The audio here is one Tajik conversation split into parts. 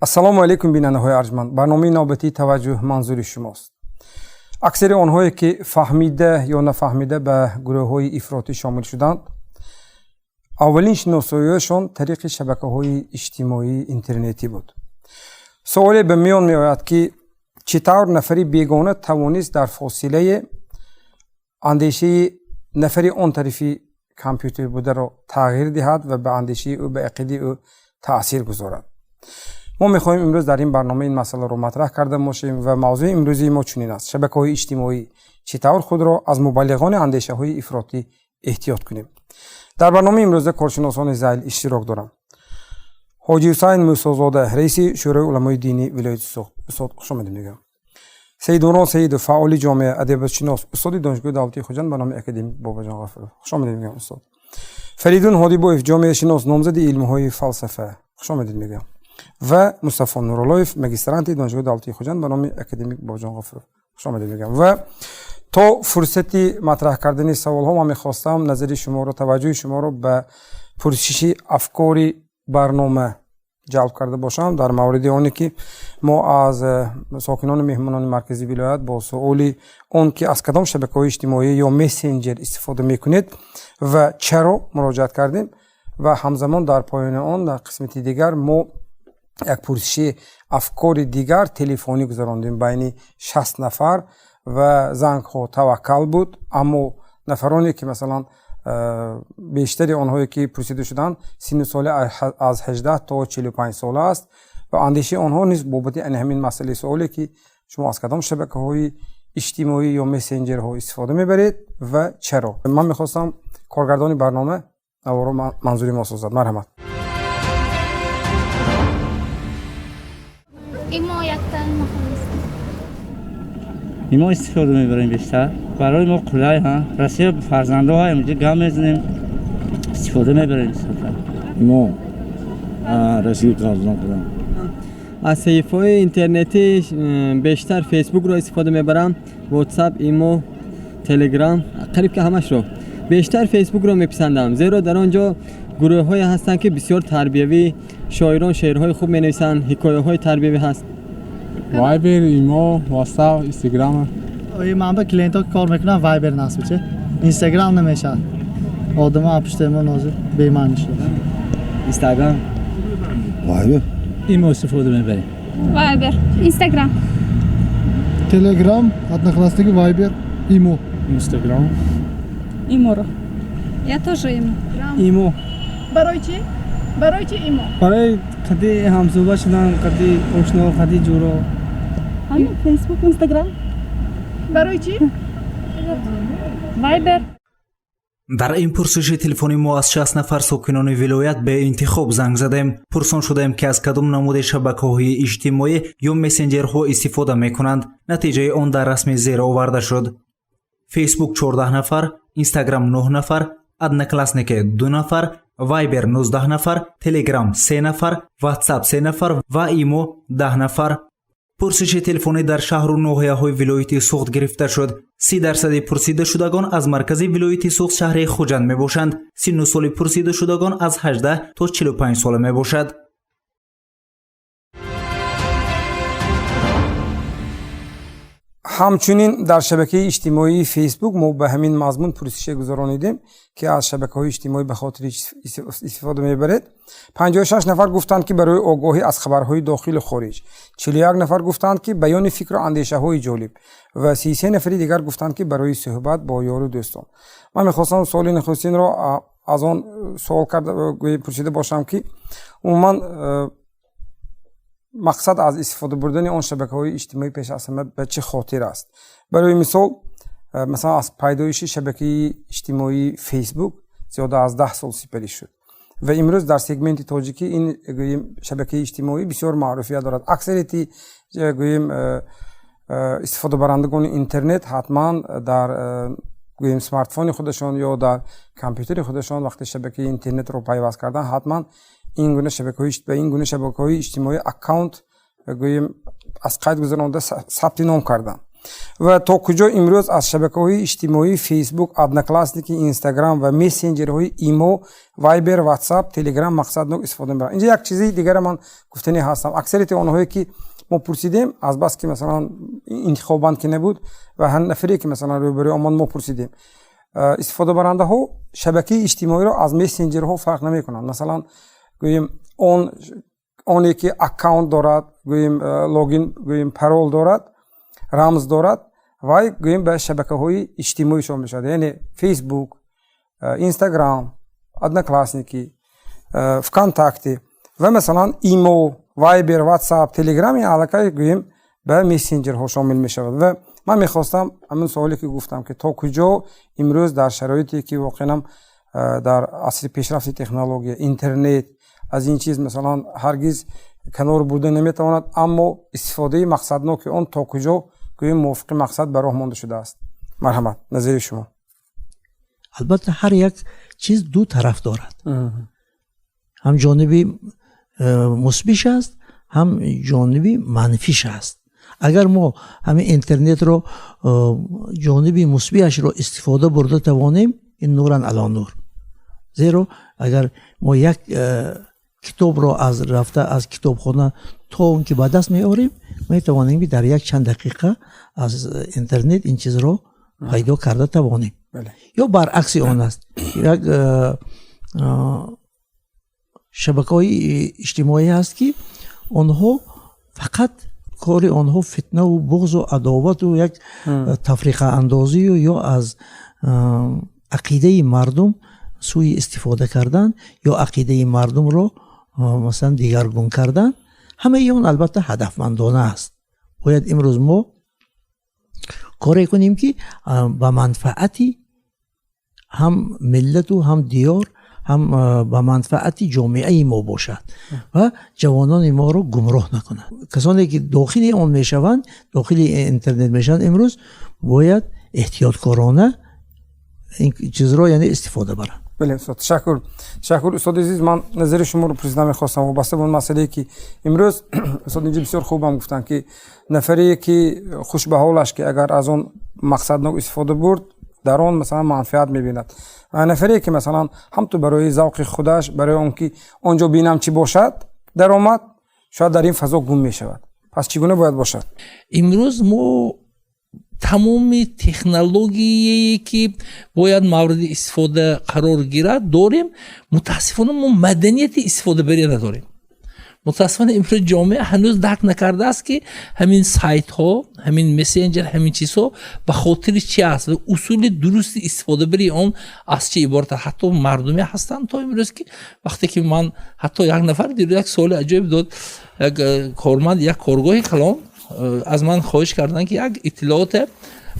Ассалому алайкум, бинандаҳои арҷманд. Барномаи навбатии «Таваҷҷӯҳ» манзури шумост. Аксари онҳое, ки фаҳмида ё нафаҳмида ба гурӯҳҳои ифротӣ шомил шуданд, аввалин шиносоиашон тариқи шабакаҳои иҷтимоии интернетӣ буд. Суоле ба миён меояд, ки чӣ тавр нафари бегона тавонист дар фосилае андешаи нафари он тарафи компютер бударо тағйир диҳад ва ба андешаи ӯ, ба ақидаи ӯ таъсир гузорад? Мо мехоҳем имрӯз дар ин барнома ин масъаларо матраҳ карда бошем ва мавзӯи имрӯзии мо чунин аст: шабакаҳои иҷтимоӣ, чӣ тавр худро аз мубаллиғони андешаҳои ифротӣ эҳтиёт кунем. Дар барномаи имрӯза коршиносони зайл иштирок доранд: Ҳоҷи Ҳусайн Мусозода, раиси Шӯрои уламои динии вилояти Суғд. Устод, хушомадед мегӯям. Саидумрон Саидов, фаъоли ҷомеа, адабиётшинос, устоди Донишгоҳи давлатии Хуҷанд ба номи академик Бобоҷон Ғафуров. Хушомадед мегӯям, устод. Фаридун Ҳодибоев, ҷомеашинос, номзади илмҳои фалсафа. Хушомадед мегӯям. Ва Мустафо Нуруллоев, магистранти Донишгоҳи давлатии Хуҷанд ба номи академик Бобоҷон Ғафуров. Хушомадед мегӯям. Ва то фурсати матраҳ кардани саволҳо ман мехостам назари шуморо, таваҷҷӯҳи шуморо ба пурсиши афкори барнома ҷалб карда бошам дар мавриди оне, ки мо аз сокинону меҳмонони маркази вилоят бо суоли он, ки аз кадом шабакаҳои иҷтимоӣ ё мессенҷер истифода мекунед ва чаро, муроҷиат кардем. Ва ҳамзамон дар поёни он, дар қисмати дигар, мо як пурсиши афкори дигар телефонӣ гузарондем байни 60 нафар ва зангҳо таваккал буд. Аммо нафароне, ки масалан, бештари онҳое, ки пурсида шуданд, синну соли аз 18 то 45 сола аст ва андешаи онҳо низ бобати ани ҳамин масъалаи суоле, ки шумо аз кадом шабакаҳои иҷтимоӣ ё мессенҷерҳо истифода мебаред ва чаро. Ман мехостам коргардони барнома наворо манзури мо созад. Марҳамат. Имо якта. Имо истифода мебарем бештар, барои мо қулай. Ҳа, Россия фарзандҳо инҷа гап мезанем, истифода мебарем. Имо, Россия қазон кардам. Аз саҳифаҳои интернетӣ бештар Фейсбукро истифода мебарам, Ватсап, Имо, Телеграм, қариб ки ҳамашро. Бештар Фейсбукро меписандам, зеро дар он ҷо гурӯҳҳое ҳастанд, ки бисёр тарбиявӣ, шоирон шеърҳои хуб менависанд, ҳикояҳои тарбиявӣ ҳаст. Вайбер, Имо, Ватсап, Инстаграм. Ман ба клиентҳо кор мекунам, Вайбер насб че, Инстаграм намешавад, одамо пушти мо нозир бемаъни шуда. Инстаграм. Вайбер. Имо истифода мебарем. Вайбер, Инстаграм. Телеграм, Одноклассники, Вайбер, Имо. Инстаграм. Иморо. Я тоже Имо. Имо. Барои чӣ? Барои чӣ Имо? Барои қади ҳамсӯҳбат шудан, қади ошно, қади ҷуро. Фейсбук, Инстаграм. Барои чӣ? Вайбер. Дар ин пурсиши телефонӣ мо аз 60 нафар сокинони вилоят беинтихоб занг задем. Пурсон шудаем, ки аз кадом намуди шабакаҳои иҷтимоӣ ё мессенҷерҳо истифода мекунанд. Натиҷаи он дар расми зер оварда шуд: Фейсбук 14 нафар, Инстаграм 9 нафар, Одноклассники 2 нафар, Вайбер 19 нафар, Телеграм 3 нафар, Ватсап 3 нафар ва Имо 10 нафар. Пурсиши телефонӣ дар шаҳру ноҳияҳои вилояти Суғд гирифта шуд. 30 дарсади пурсидашудагон аз маркази вилояти Суғд, шаҳри Хуҷанд мебошанд. Синну соли пурсидашудагон аз 18 то 45 сола мебошад. Ҳамчунин дар шабакаи иҷтимоии Фейсбук мо ба ҳамин мазмун пурсише гузаронидем, ки аз шабакаҳои иҷтимоӣ ба хотири истифода мебаред. 56 нафар гуфтанд, ки барои огоҳӣ аз хабарҳои дохилу хориҷ, 41 нафар гуфтанд, ки баёни фикру андешаҳои ҷолиб ва 33 нафари дигар гуфтанд, ки барои суҳбат бо ёру дӯстон. Ман мехостам суоли нахустинро аз он суол карда пурсида бошам, ки умуман мақсад аз истифода бурдани он шабакаҳои иҷтимоӣ пеш аз ҳама ба чӣ хотир аст? Барои мисол, масалан, аз пайдоиши шабакаи иҷтимоии Фейсбук зиёда аз 10 сол сипарӣ шуд ва имрӯз дар сегменти тоҷикӣ ин, гӯем, шабакаи иҷтимоӣ бисёр маъруфият дорад. Аксарияти, гӯем, истифодабарандагони интернет ҳатман дар, гӯем, смартфони худашон ё дар компютери худашон вақте шабакаи интернетро пайваст кардан, ҳатман ин гуна шабакаҳои ба ин гуна шабакаҳои иҷтимоӣ аккаунт, гӯем, аз қайд гузаронда, сабти ном карданд. Ва то куҷо имрӯз аз шабакаҳои иҷтимоии Фейсбук, Одноклассники, Инстаграм ва мессенҷерҳои Имо, Вайбер, Ватсап, Телеграм мақсаднок истифода мебаранд? Инҷа як чизи дигара ман гуфтанӣ ҳастам. Аксарияти онҳое, ки мо пурсидем, азбаски масалан интихобанд ки набуд ва ҳар нафаре, ки масалан рӯбарӯи омад, мо пурсидем, истифодабарандаҳо шабакаи иҷтимоиро аз мессенҷерҳо фарқ намекунанд. Масалан, гӯем, он оне ки аккаунт дорад, гӯем, логин, гӯем, парол дорад, рамз дорад, вай, гӯем, ба шабакаҳои иҷтимоӣ шомил мешавад, яъне Фейсбук, Инстаграм, Одноклассники, ВКонтакте ва масалан Имо, Вайбер, Ватсап, Телеграм ин аллакай, гӯем, ба мессенҷерҳо шомил мешавад. Ва ман мехостам ҳамин суоле, ки гуфтам, ки то куҷо имрӯз дар шароите, ки воқеан дар асри пешрафти технология, интернет аз ин чиз масалан ҳаргиз канор бурда наметавонад, аммо истифодаи мақсадноки он то куҷо, гӯем, мувофиқи мақсад ба роҳ монда шудааст? Марҳамат, назари шумо. Албатта, ҳар як чиз ду тараф дорад: ҳам ҷониби мусбиш аст, ҳам ҷониби манфиш аст. Агар мо ҳамин интернетро ҷониби мусбиашро истифода бурда тавонем, ин نورا على نور. Зеро агар мо як китобро аз рафта аз китобхона то он ки ба даст меорем, метавонем, ки дар як чанд дақиқа аз интернет ин чизро пайдо карда тавонем. Ё баръакси он аст, як шабакаҳои иҷтимоӣ ҳаст, ки онҳо фақат кори онҳо фитнаву буғзу адовату як тафриқаандозию ё аз ақидаи мардум сӯи истифода кардан ё ақидаи мардумро масалан дигаргун кардан. Ҳамаи он албатта ҳадафмандона аст. Бояд имрӯз мо коре кунем, ки ба манфаати ҳам миллату ҳам диёр, ҳам ба манфаати ҷомеаи мо бошад ва ҷавонони моро гумроҳ накунад. Касоне ки дохили он мешаванд, дохили интернет мешаванд, имрӯз бояд эҳтиёткорона ин чизро, яъне, истифода баранд. Бале, устод, ташаккур, ташаккур. Устоди азиз, ман назари шуморо пурсида мехостам вобаста ба он масъалае, ки имрӯз устод инҷо бисёр хубам гуфтанд, ки нафаре ки хуш ба ҳолаш, ки агар аз он мақсаднок истифода бурд, дар он масалан манфиат мебинад, ва нафаре ки масалан ҳамту барои завқи худаш, барои он ки он ҷо бинам чӣ бошад, даромад, шояд дар ин фазо гум мешавад. Пас чӣ гуна бояд бошад? Имрӯз мо тамоми технологияе, ки бояд мавриди истифода қарор гирад, дорем. Мутаассифона, мо маданияти истифодабарӣ надорем. Мутаассифона, имрӯз ҷомеа ҳанӯз дарк накардааст, ки ҳамин сайтҳо, ҳамин мессенҷер, ҳамин чизҳо ба хотири чи аст ва усули дурусти истифодабарии он аз чи иборат аст. Ҳатто мардуме ҳастанд то имрӯз, ки вақте ки ман, ҳатто як нафар дирӯз як суоли аҷоиб дод. Як корманд як коргоҳи калон аз ман хоҳиш карданд, ки як иттилооте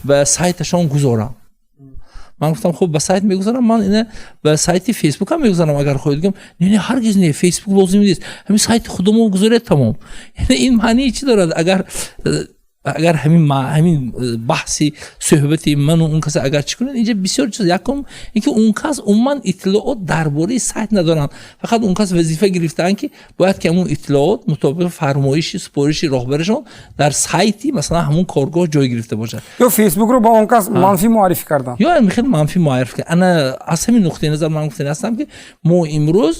ба сайташон гузорам. Ман гуфтам: «Хуб, ба сайт мегузорам, ман ина ба сайти Фейсбук ҳам мегузорам, агар хоҳед». Гум: «Не, не, ҳаргиз не, Фейсбук лозим нест, ҳамин сайти худамон гузоред, тамом». Яъне ин маънии чӣ дорад? Агар ҳамин баҳси суҳбати ману он каса агар чӣ кунед, инҷа бисёр чиз. Якум ин ки он кас умуман иттилоот дар бораи сайт надоранд. Фақат он кас вазифа гирифтаанд, ки бояд ки ҳамун иттилоот мутобиқи фармоиши, супориши роҳбарашон дар сайти масалан ҳамун коргоҳ ҷой гирифта бошад. Ё Фейсбукро ба он кас манфӣ муаррифӣ карданд. Ё хеле манфӣ муаррифӣ кард. Ана аз ҳамин нуқтаи назар ман гуфтани ҳастам, ки мо имрӯз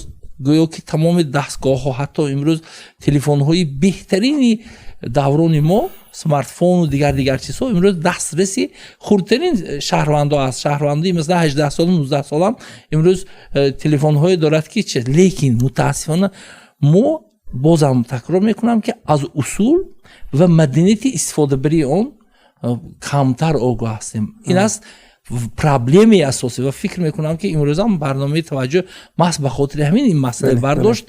гӯё ки тамоми дастгоҳҳо, ҳатто имрӯз телефонҳои беҳтарини даврони мо, смартфону дигар дигар чизҳо, имрӯз дастраси хурдтарин шаҳрвандо аст. Шаҳрванди масалан 18 сола, 19 солам имрӯз телефонҳое дорад, ки чи. Лекин мутаассифона, мо бозам такрор мекунам, ки аз усул ва маданияти истифодабарии он камтар огоҳ ҳастем. Ин аст проблемаи асосӣ. Ва фикр мекунам, ки имрӯзам барномаи «Таваҷҷӯҳ» маҳз ба хотири ҳамин ин масъала бардошт,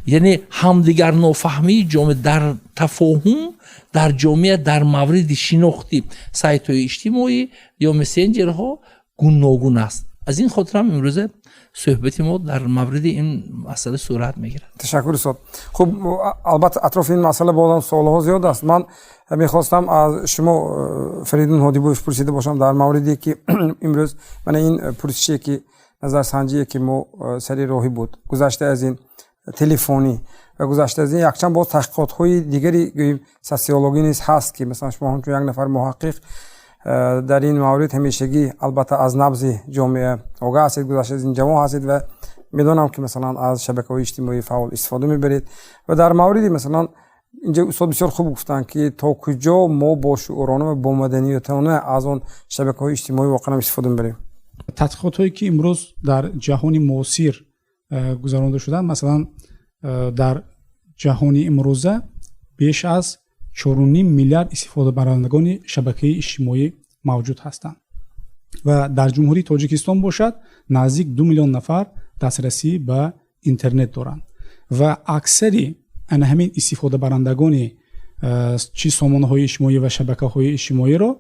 яъне ҳамдигар нофаҳмии ҷомеа дар тафоҳум дар ҷомеа дар мавриди шинохти сайтҳои иҷтимоӣ ё мессенҷерҳо гуногун аст. Аз ин хотирам имрӯза суҳбати мо дар мавриди ин масъала сурат мегирад. Ташаккур, устод. Хуб, албатта, атрофи ин масъала бозам суолҳо зиёд аст. Ман мехостам аз шумо, Фаридун Ҳодибоев, пурсида бошам дар мавриде, ки имрӯз мана ин пурсише, ки назарсанҷие, ки мо сари роҳӣ буд, гузашта аз ин телефонӣ ва гузашта аз ин якчанд боз таҳқиқотҳои дигари гӯем социологӣ низ ҳаст, ки масалан шумо ҳамчун як нафар муҳаққиқ дар ин маврид ҳамешагӣ албатта аз набзи ҷомеа огаҳ ҳастед. Гузашта аз ин ҷавон ҳастед ва медонам, ки масалан аз шабакаҳои иҷтимоӣ фаъол истифода мебаред. Ва дар мавриди масалан инҷа устод бисёр хуб гуфтанд, ки то куҷо мо бошуурона ва бомаданиятона аз он шабакаҳои иҷтимоӣ воқеан истифода мебарем. Тадқиқотҳое, ки имрӯз дар ҷаҳони муосир гузаронида шуданд, масалан, дар ҷаҳони имрӯза беш аз 4,5 миллиард истифодабарандагони шабакаи иҷтимоӣ мавҷуд ҳастанд ва дар Ҷумҳурии Тоҷикистон бошад, наздик 2 миллион нафар дастрасӣ ба интернет доранд ва аксари ана ҳамин истифодабарандагони чӣ сомонаҳои иҷтимоӣ ва шабакаҳои иҷтимоиро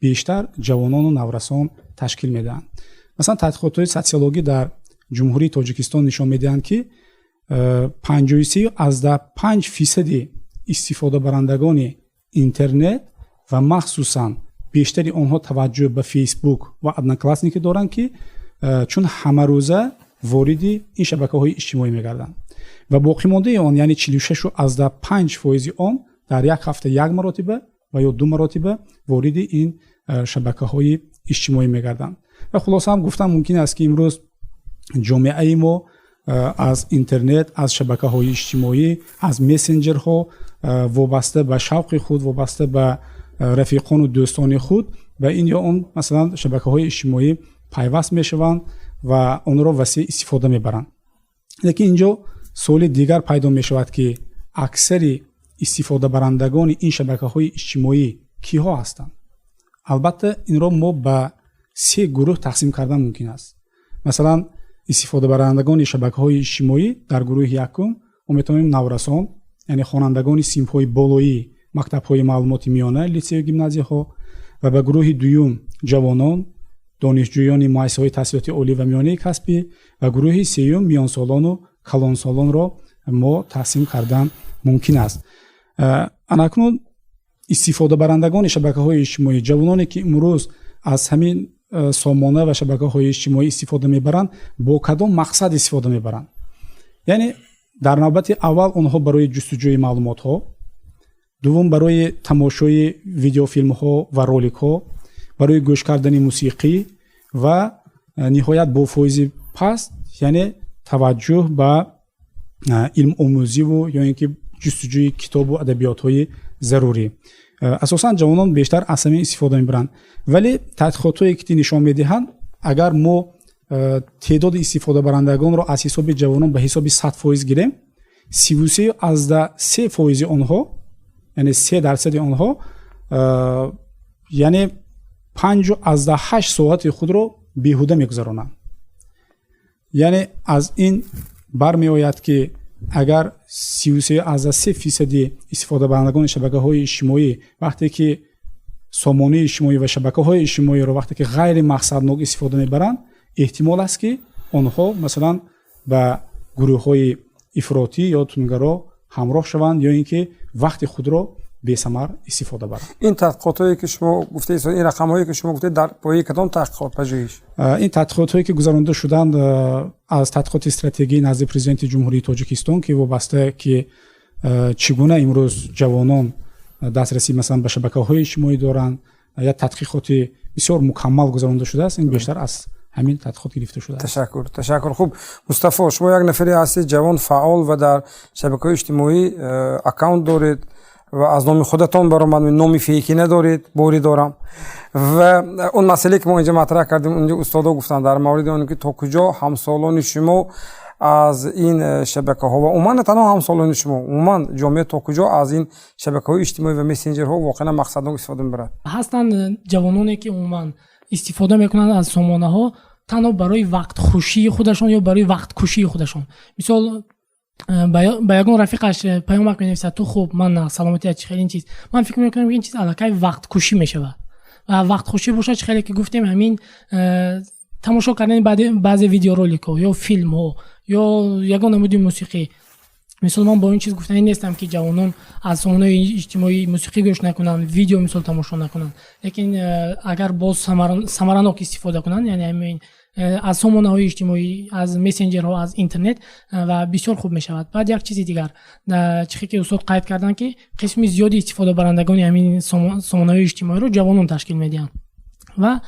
бештар ҷавонону наврасон ташкил медиҳанд. Масалан, тадқиқотҳои социологӣ дар Ҷумҳурии Тоҷикистон нишон медиҳанд, ки 53,5% истифодабарандагони интернет ва махсусан бештари онҳо таваҷҷӯҳ ба Фейсбук ва Одноклассники доранд, ки чун ҳамарӯза вориди ин шабакаҳои иҷтимоӣ мегарданд, ва боқимондаи он, яъне 46,5% он дар як ҳафта як маротиба ва ё ду маротиба вориди ин шабакаҳои иҷтимоӣ мегарданд. Ва хулоса ҳам гуфтан мумкин аст, ки имрӯз ҷомеаи мо аз интернет, аз шабакаҳои иҷтимоӣ, аз мессенҷерҳо вобаста ба шавқи худ, вобаста ба рафиқону дӯстони худ ба ин ё он масалан шабакаҳои иҷтимоӣ пайваст мешаванд ва онро васеъ истифода мебаранд. Лекин инҷо суоли дигар пайдо мешавад, ки аксари истифодабарандагони ин шабакаҳои иҷтимоӣ киҳо ҳастанд? Албатта, инро мо ба се гурӯҳ тақсим кардан мумкин аст. Масалан, истифодабарандагони шабакаҳои иҷтимоӣ дар гурӯҳи якум мо метавонем наврасон, яъне хонандагони синфҳои болоӣ мактабҳои маълумоти миёна, литсею гимназияҳо, ва ба гурӯҳи дуюм ҷавонон, донишҷӯёни муассисаҳои таҳсилоти олӣ ва миёнаи касбӣ, ва гурӯҳи сеюм миёнсолону калонсолонро мо тақсим кардан мумкин аст. Анакнун истифодабарандагони шабакаҳои иҷтимоӣ, ҷавононе, ки имрӯз аз ҳамин сомона ва шабакаҳои иҷтимоӣ истифода мебаранд, бо кадом мақсад истифода мебаранд? Яъне дар навбати аввал онҳо барои ҷустуҷӯи маълумотҳо, дуввум барои тамошои видеофилмҳо ва роликҳо, барои гӯш кардани мусиқӣ ва ниҳоят бо фоизи паст, яъне таваҷҷӯҳ ба илмомӯзиву ё ин ки ҷустуҷӯи китобу адабиётҳои зарурӣ. Асосан ҷавонон бештар аз ҳамин истифода мебаранд, вале тадқиқотҳое, ки нишон медиҳанд, агар мо теъдоди истифодабарандагонро аз ҳисоби ҷавонон ба ҳисоби 100% гирем, 33,3% онҳо, яъне 3% онҳо, яъне 5,8 соати худро беҳуда мегузаронанд. Яъне аз ин бармеояд, ки агар 33,3% истифодабарандагони шабакаҳои иҷтимоӣ вақте ки сомонаи иҷтимоӣ ва шабакаҳои иҷтимоиро вақте ки ғайри мақсаднок истифода мебаранд, эҳтимол аст, ки онҳо масалан ба гурӯҳҳои ифротӣ ё тундгаро ҳамроҳ шаванд ё ин ки вақти худро бесамар истифода баранд. Ин тадқиқотҳое, ки шумо гуфтед, ин рақамҳое, ки шумо гуфтед, дар пояи кадом таҳқиқот, пажӯҳиш? Ин тадқиқотҳое, ки гузаронида шуданд, аз тадқиқоти стратегии назди Президенти Ҷумҳурии Тоҷикистон, ки вобаста ки чӣ гуна имрӯз ҷавонон дастрасӣ масалан ба шабакаҳои иҷтимоӣ доранд, як тадқиқоти бисёр мукаммал гузаронида шудааст. Ин бештар аз ҳамин тадқиқот гирифта шудааст. Ташаккур, ташаккур. Хуб, Мустафо, шумо як нафаре ҳастед ҷавон, фаъол ва дар шабакаҳои иҷтимоӣ аккаунт доред ва аз номи худатон баромад, номи фейкӣ надоред, борӣ дорам. Ва он масъалае, ки мо инҷа матраҳ кардем, унҷа устодо гуфтанд дар мавриди он ки то куҷо ҳамсолони шумо аз ин шабакаҳо ва умуман на танҳо ҳамсолони шумо, умуман ҷомеа то куҷо аз ин шабакаҳои иҷтимоӣ ва мессенҷерҳо воқеан мақсаднок истифода мебарад? Ҳастанд ҷавононе, ки умуман истифода мекунанд аз сомонаҳо танҳо барои вақтхушии худашон ё барои вақткушии худашон. Мисол, ба ягон рафиқаш паёмак менависад: «Ту хуб, ман на, саломатият чӣ хел?» Ин чиз, ман фикр мекунам, ки ин чиз аллакай вақткушӣ мешавад. Ва вақтхушӣ бошад, чӣ хеле ки гуфтем, ҳамин тамошо кардани баъзе видеороликҳо ё филмҳо ё ягон намуди мусиқӣ. Мисол, ман бо ин чиз гуфтанӣ нестам, ки ҷавонон аз сомонаҳои иҷтимоӣ мусиқӣ гӯш накунанд, видео мисол тамошо накунанд, лекин агар боз самаранок истифода кунанд, яъне ҳамин аз сомонаҳои иҷтимоӣ, аз мессенҷерҳо, аз интернет ва бисёр хуб мешавад. Баъд як чизи дигар, чихе ки устод қайд карданд, ки қисми зиёди истифодабарандагони ҳамин сомонаҳои иҷтимоиро ҷавонон ташкил медиҳанд ва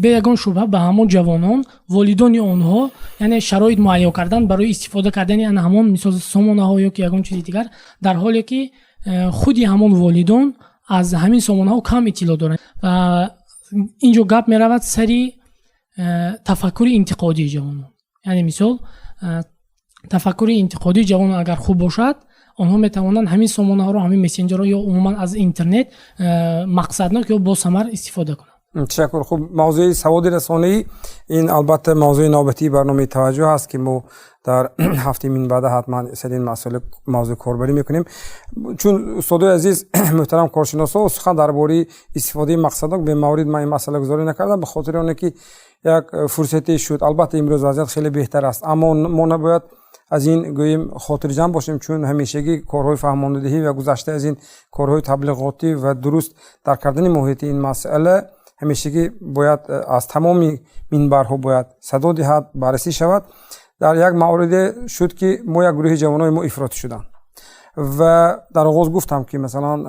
бе ягон шубҳа ба ҳамон ҷавонон волидони онҳо, яъне шароит муҳайё кардан барои истифода кардани ана ҳамон мисол сомонаҳо ё ки ягон чизи дигар, дар ҳоле ки худи ҳамон волидон аз ҳамин сомонаҳо кам иттилоъ доранд. Ва инҷо гап меравад сари тафаккури интиқодии ҷавонон. Яъне мисол тафаккури интиқодии ҷавонон агар хуб бошад, онҳо метавонанд ҳамин сомонаҳоро, ҳамин мессенҷерро ё умуман аз интернет мақсаднок ё босамар истифода кунанд. Ташаккур. Хуб, мавзӯи саводи расонаӣ ин албатта мавзӯи навбатии барномаи таваҷҷӯҳ аст, ки мо дар ҳафтаи минбаъда ҳатман сари ин масъала мавзӯъ корбарӣ мекунем. Чун устодои азиз, муҳтарам коршиносо, сухан дар бораи истифодаи мақсаднок бемаврид ман ин масъала гузорӣ накардам, ба хотири оне ки як фурсате шуд. Албатта имрӯз вазъият хеле беҳтар аст, аммо мо набояд аз ин гӯем хотирҷамъ бошем, чун ҳамешагӣ корҳои фаҳмондадиҳӣ ва гузашта аз ин корҳои таблиғотӣ ва дуруст дарк кардани моҳияти ин масъала ҳамешагӣ бояд аз тамоми минбарҳо бояд садо диҳад, баррасӣ шавад. Дар як мавриде шуд, ки мо як гурӯҳи ҷавонои мо ифротӣ шуданд ва дар оғоз гуфтам, ки масалан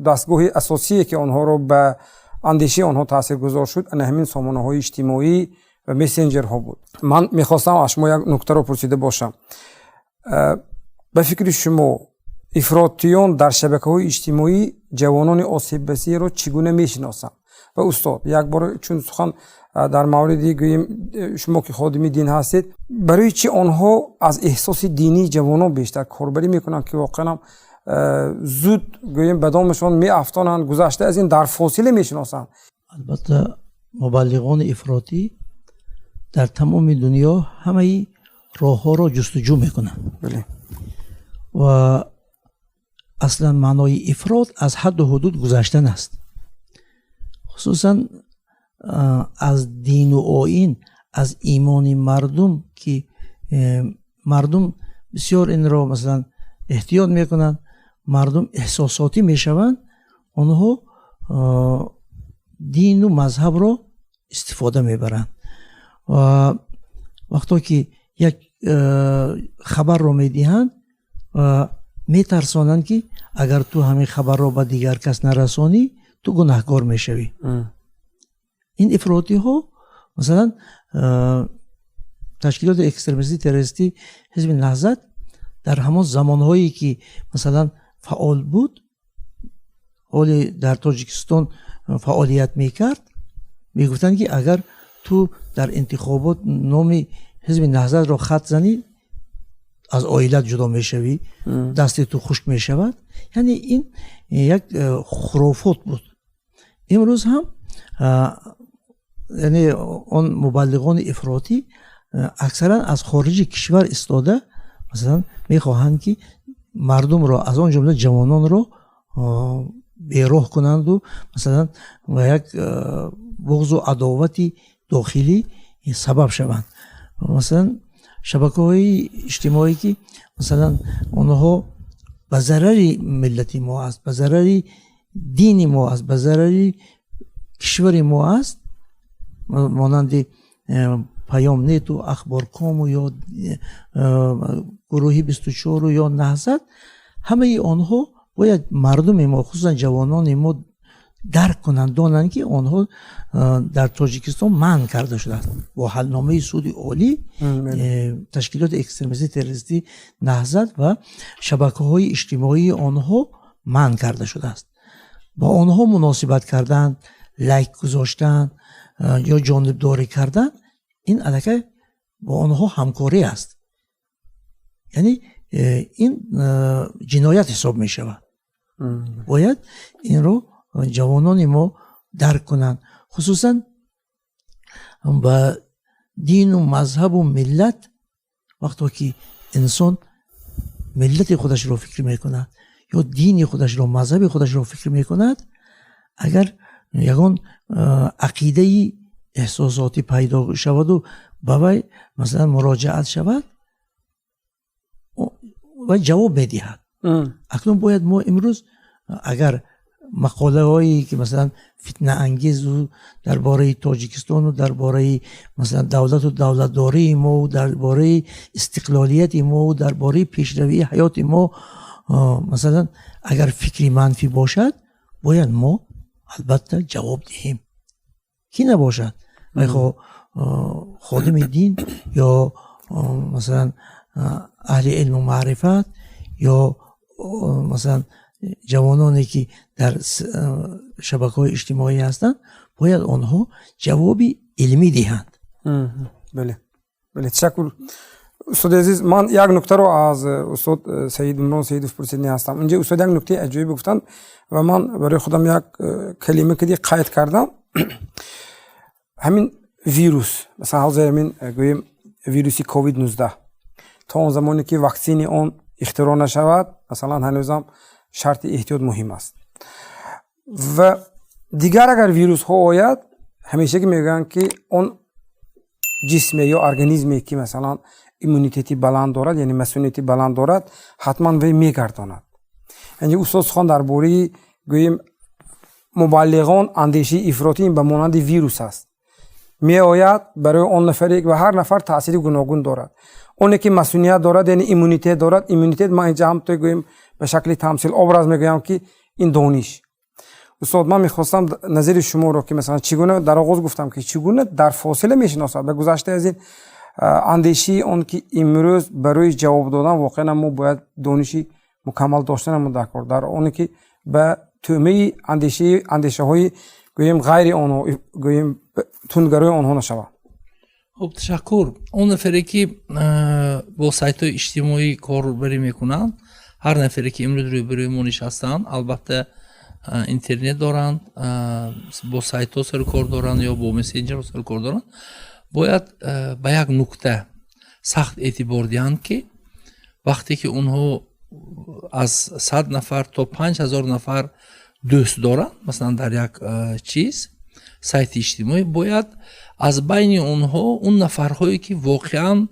дастгоҳи асосие, ки онҳоро ба андешаи онҳо таъсиргузор шуд, ана ҳамин сомонаҳои иҷтимоӣ ва мессенҷерҳо буд. Ман мехостам аз шумо як нуктаро пурсида бошам. Ба фикри шумо, ифротиён дар шабакаҳои иҷтимоӣ ҷавонони осебпазирро чӣ гуна мешиносанд? Ва устод, як бор чун сухан дар мавриди гӯем шумо ки ходими дин ҳастед, барои чӣ онҳо аз эҳсоси динии ҷавонон бештар корбарӣ мекунанд, ки воқеан зуд гӯем ба домашон меафтонанд, гузашта аз ин дар фосила мешиносанд? Албатта, мубаллиғони ифротӣ дар тамоми дунё ҳамаи роҳҳоро ҷустуҷӯ мекунанд ва аслан маънои ифрот аз ҳадду ҳудуд гузаштан аст, хусусан аз дину оин, аз имони мардум, ки мардум бисёр инро масалан эҳтиёт мекунанд, мардум эҳсосотӣ мешаванд, онҳо дину мазҳабро истифода мебаранд. Ва вақто ки як хабарро медиҳанд, метарсонанд, ки агар ту ҳамин хабарро ба дигар кас нарасонӣ, ту гунаҳкор мешавӣ. Ин ифротиҳо, масалан ташкилоти экстремистӣ террористӣ ҳизби Наҳзат дар ҳамон замонҳое ки масалан фаъол буд, ҳоле дар Тоҷикистон фаъолият мекард, мегуфтанд, ки агар ту дар интихобот номи ҳизби Наҳзатро хат занӣ, аз оилат ҷудо мешавӣ, дасти ту хушк мешавад. Яъне ин як хурофот буд. Имрӯз ҳам яъне он мубаллиғони ифротӣ аксаран аз хориҷи кишвар истода, масалан мехоҳанд, ки мардумро, аз он ҷумла ҷавононро бероҳ кунанду масалан ба як буғзу адовати дохилӣ сабаб шаванд. Масалан шабакаҳои иҷтимоӣ, ки масалан онҳо ба зарари миллати мо аст, ба зарари дини мо аст, ба зарари кишвари мо аст, монанди Паём нету, Ахборкому ё гурӯҳи 24-у ё Наҳзат, ҳамаи онҳо бояд мардуми мо, хусусан ҷавонони мо дарк кунанд, донанд, ки онҳо дар Тоҷикистон манъ карда шудааст бо ҳалномаи суди олӣ. Ташкилоти экстремистӣ террористӣ Наҳзат ва шабакаҳои иҷтимоии онҳо манъ карда шудааст. Бо онҳо муносибат кардан, лайк гузоштан ё ҷонибдорӣ кардан, ин аллакай бо онҳо ҳамкорӣ аст, яъне ин ҷиноят ҳисоб мешавад. Бояд инро ҷавонони мо дарк кунанд, хусусан ба дину мазҳабу миллат. Вақто ки инсон миллати худашро фикр мекунад ё дини худашро, мазҳаби худашро фикр мекунад, агар ягон ақидаи эҳсосотӣ пайдо шаваду ба вай масалан муроҷиат шавад, вай ҷавоб медиҳад. Акнун бояд мо имрӯз агар Мақолаҳое ки масалан фитнаангезу дар бораи Тоҷикистону дар бораи масалан давлату давлатдории мо, дар бораи истиқлолияти мо, дар бораи пешравии ҳаёти мо, масалан агар фикри манфӣ бошад, бояд мо албатта ҷавоб диҳем. Кӣ набошад, вайхо ходими дин ё масалан аҳли илму маърифат ё масалан ҷавононе ки дар шабакаҳои иҷтимоӣ ҳастанд, бояд онҳо ҷавоби илмӣ диҳанд. Бале, бале, ташаккур, устоди азиз. Ман як нуктаро аз устод Саид Имрон Саидов пурсидани ҳастам. Инҷа устод як нуктаи аҷоибе гуфтанд ва ман барои худам як калима кади қайд кардам. Ҳамин вирус, масалан ҳозир ҳамин гӯем вируси ковид 19, то он замоне ки ваксини он ихтироъ нашавад, масалан ҳанӯзам шарти эҳтиёт муҳим аст. Ва дигар агар вирусҳо ояд, ҳамешагӣ мегӯянд ки он ҷисме ё организме ки масалан иммунитети баланд дорад, яъне масунияти баланд дорад, ҳатман вай мегардонад. Яъне устод сухан дар бораи гӯем мубаллиғон, андешаи ифротӣ ба монанди вирус аст, меояд барои он нафаре ва ҳар нафар таъсири гуногун дорад. Оне ки масуният дорад, яъне иммунитет дорад. Иммунитет ман инҷа ҳам то гӯем ба шакли тамсил, образ мегӯям ки ин дониш. Устод, ман мехостам назари шуморо ки масалан чӣ гуна дар оғоз гуфтам ки чӣ гуна дар фосила мешиносад ба гузашта аз ин андешаи он ки имрӯз барои ҷавоб додан воқеан мо бояд дониши мукаммал доштанамон дар кор, дар оне ки ба тӯъмаи андешаи андешаҳои гӯем ғайри онҳо, гӯем тундгарои онҳо нашавад. Хуб, ташаккур. Он нафаре ки бо сайтҳои иҷтимоӣ корбарӣ мекунанд, ҳар нафаре ки имрӯз рӯбарӯи мо нишастанд, албатта интернет доранд, бо сайтҳо сару кор доранд ё бо мессенҷерҳо сару кор доранд, бояд ба як нукта сахт эътибор диҳанд, ки вақте ки онҳо аз 100 нафар то 5000 нафар дӯст доранд, масалан дар як чиз сайти иҷтимоӣ, бояд аз байни онҳо он нафарҳое ки воқеан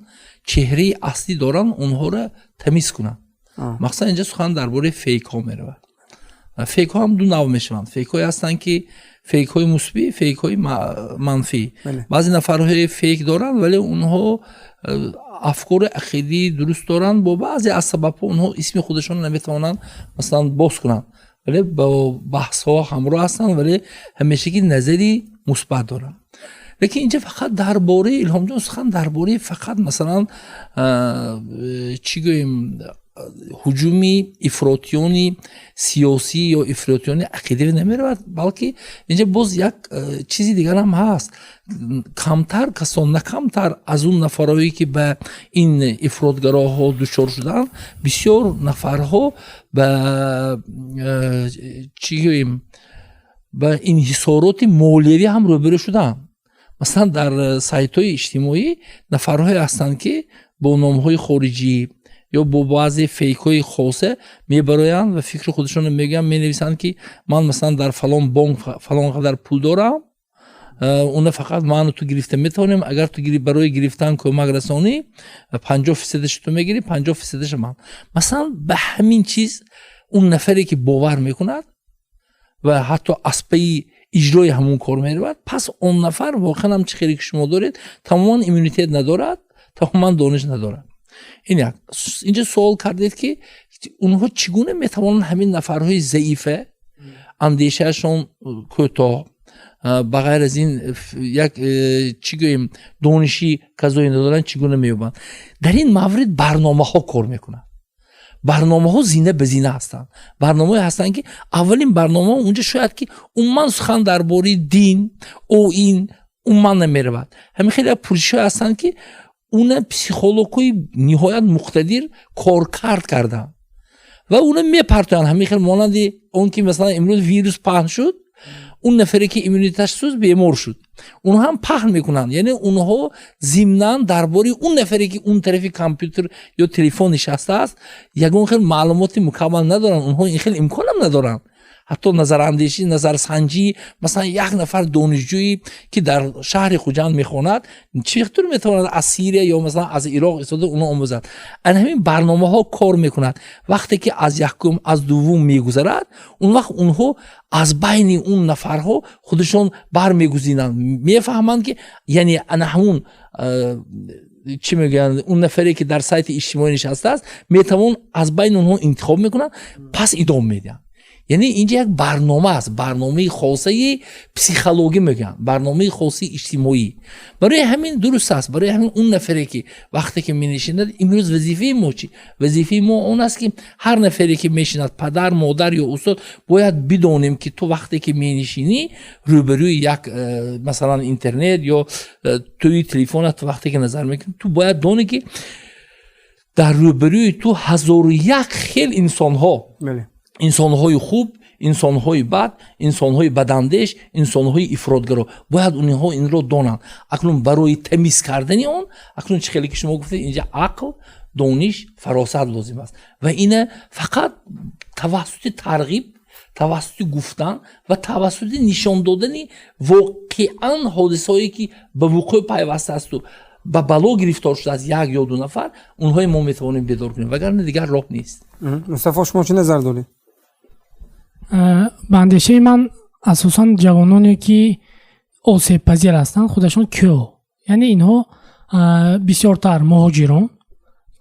чеҳраи аслӣ доранд, онҳоро тамиз кунанд. Махсусан инҷа сухан дар бораи фейкҳо меравад. Фейкҳо ҳам ду нав мешаванд: фейкҳое ҳастанд ки фейкҳои мусбӣ, фейкҳои манфӣ. Баъзе нафарҳои фейк доранд, вале онҳо афкори ақидии дуруст доранд. Бо баъзе аз сабабҳо онҳо исми худашонро наметавонанд масалан боз кунанд, вале бо баҳсҳо ҳамроҳ ҳастанд, вале ҳамешагӣ назари мусбат доранд. Лекин инҷа фақат дар бораи Илҳомҷон сухан дар бораи фақат масалан чӣ гӯем ҳуҷуми ифротиёни сиёсӣ ё ифротиёни ақидавӣ намеравад, балки инҷа боз як чизи дигарам ҳаст. Камтар касон, на камтар аз он нафарҳое ки ба ин ифротгароҳо дучор шуданд, бисёр нафарҳо ба чӣ гӯем ба инҳисороти молиявӣ ҳам рӯбарӯ шуданд. Масалан дар сайтҳои иҷтимоӣ нафарҳое ҳастанд ки бо номҳои хориҷӣ ё бо баъзе фейкҳои хоса мебароянд ва фикри худашонро мегӯянд, менависанд ки ман масалан дар фалон бонк фалон қадар пул дорам, уна фақат ману ту гирифта метавонем, агар ту барои гирифтан кӯмак расонӣ, 50 фисадаша ту мегирӣ, 50 фисадаша ман. Масалан ба ҳамин чиз он нафаре ки бовар мекунад ва ҳатто аз паи иҷрои ҳамон кор меравад, пас он нафар воқеан ҳам чӣ хеле ки шумо доред, тамоман иммунитет надорад, тамоман дониш надорад. Ин як. Инҷа суол кардед ки онҳо чӣ гуна метавонанд ҳамин нафарҳои заифа, андешаашон кӯтоҳ, ба ғайр аз ин як чӣ гӯем дониши казое надоранд, чӣ гуна меёбанд? Дар ин маврид барномаҳо кор мекунанд. Барномаҳо зина ба зина ҳастанд. Барномаҳое ҳастанд ки аввалин барнома унҷа шояд ки умуман сухан дар бораи дин, оин умуман намеравад. Ҳамин хеле пурсишҳое ҳастанд ки уна психологҳои ниҳоят муқтадир коркард карданд ва уна мепартоянд. Ҳамин хел монанди он ки масалан имрӯз вирус паҳн шуд, он нафаре ки иммунитеташ суст бемор шуд, онҳо ҳам паҳн мекунанд. Яъне онҳо зимнан дар бораи он нафаре ки он тарафи компютер ё телефон нишастааст, ягон хел маълумоти мукаммал надоранд. Онҳо ин хел имконам надоранд. Ҳатто назарандешӣ, назарсанҷӣ, масалан, як нафар донишҷӯӣ, ки дар шаҳри Хуҷанд мехонад, чӣ тур метавонад аз Сирия ё, масалан, аз Ироқ истода уно омӯзад? Ана ҳамин барномаҳо кор мекунад. Вақте ки аз якум, аз дуввум мегузарад, он вақт онҳо аз байни он нафарҳо худашон бармегузинанд, мефаҳманд, ки яъне ана ҳамун чӣ мегӯянд, он нафаре, ки дар сайти иҷтимоӣ нишастааст, метавон аз байни онҳо интихоб мекунанд, пас идома медиҳанд. Яъне инҷа як барнома аст, барномаи хосаи психологӣ мегӯянд, барномаи хосаи иҷтимоӣ. Барои ҳамин дуруст аст. Барои ҳамин он нафаре, ки вақте ки менишинад, имрӯз вазифаи мо чӣ? Вазифаи мо он аст, ки ҳар нафаре, ки мешинад, падар, модар ё устод, бояд бидонем, ки ту вақте ки менишинӣ рӯбарӯи як масалан, интернет ё тӯи телефонат, вақте ки назар мекунӣ, ту бояд донӣ, ки дар рӯбарӯи ту 1001 хел инсонҳо, инсонҳои хуб, инсонҳои бад, инсонҳои бадандеш, инсонҳои ифротгаро. Бояд онҳо инро донанд. Акнун барои тамиз кардани он, акнун чӣ хеле ки шумо гуфтед, инҷа ақл, дониш, фаросат лозим аст ва ина фақат тавассути тарғиб, тавассути гуфтан ва тавассути нишон додани воқеан ҳодисаҳое, ки ба вуқӯъ пайваста асту ба бало гирифтор шудааст як ё ду нафар, онҳои мо метавонем бедор кунем, вагарна дигар роҳ нест. Мустафо, шумо чӣ назар доред? Ба андешаи ман, асосан ҷавононе, ки осебпазир ҳастанд, худашон кё, яъне инҳо бисёртар муҳоҷирон,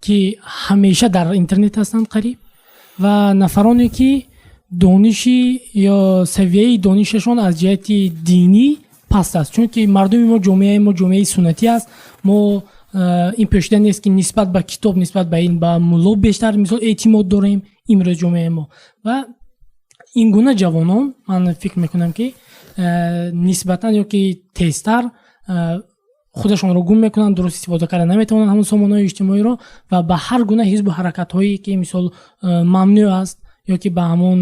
ки ҳамеша дар интернет ҳастанд қариб, ва нафароне, ки дониши ё савияи донишашон аз ҷиҳати динӣ паст аст, чунки мардуми мо, ҷомеаи мо ҷомеаи суннатӣ аст. Мо ин пӯшида нест, ки нисбат ба китоб, нисбат ба илм, ба мулло бештар, мисол, эътимод дорем имрӯз ҷомеаи мо. Ва ин гуна ҷавонон, ман фикр мекунам, ки нисбатан ё ки тезтар худашонро гум мекунанд, дуруст истифода карда наметавонанд ҳамон сомонаҳои иҷтимоиро ва ба ҳар гуна ҳизбу ҳаракатҳое, ки, мисол, мамнӯъ аст, ё ки ба ҳамон